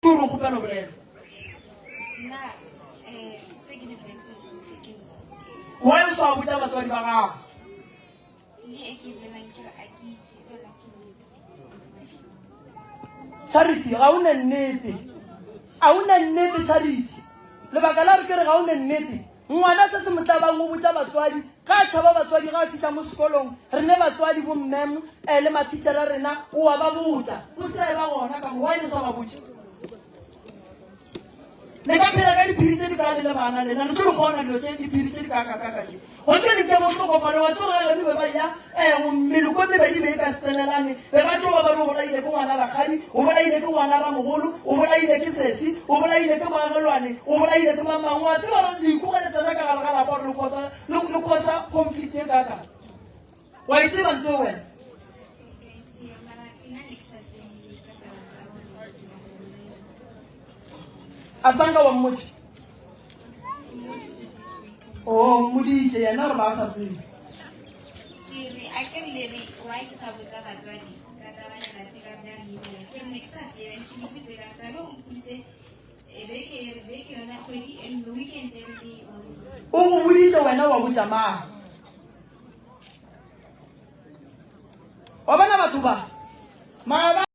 Ke gore o kgopela go bolela. Nna eh tse ke di boletseng tsohle ke nnete. Why o sa botša batswadi ba gago? Le e ke e bolelang ke re a ke itse fela ke nnete. Charity ga o ne nnete. A o ne nnete Charity. Lebaka la re ke re ga o ne nnete. Ngwana se se mo tlabang o botša batswadi ga a tšhaba batswadi ga a fihla mo sekolong re ne batswadi bo mmem eh, le mathitšhere a rena o a ba botša o se ba gona ka mo why le sa ba botše le ka phela ka diphiri tše di ka le le bana lena le tlo re kgona dilo tše diphiri tše di ka kakaka tše go tlo le tebo tlhokofale wa tsore ga yone be ba ya um meloko e mebedi be e ka se tsenelane be ba tlo ba ba re o bolaile ke ngwana rakgadi o bolaile ke ngwana ramogolo o bolaile ke sesi o bolaile ke moagelwane o bolaile ke mamang wa tseba gore leku ge le tsena ka gare ga lapa gore le khosa le khosa conflict e kaka wa e tseba nto wena Ke a e tseba, mara nna ne ke sa tsebe ka taba tsa gore ke na le a sanka wa mmotša Ke mmoditse this week. o mmoditše yena gore ba a sa tsebe Ke re a ke re le re why ke sa botsa batswadi ka tabanyana tse ka bja re imela. Ke re ne ke sa tsebe ke mpoditse ka tlabe o mpoditse eh, beke e re beke yona kgwedi e nngwe weekend e re le o go boditše wena wa botša mang wa bona batho ba maaba.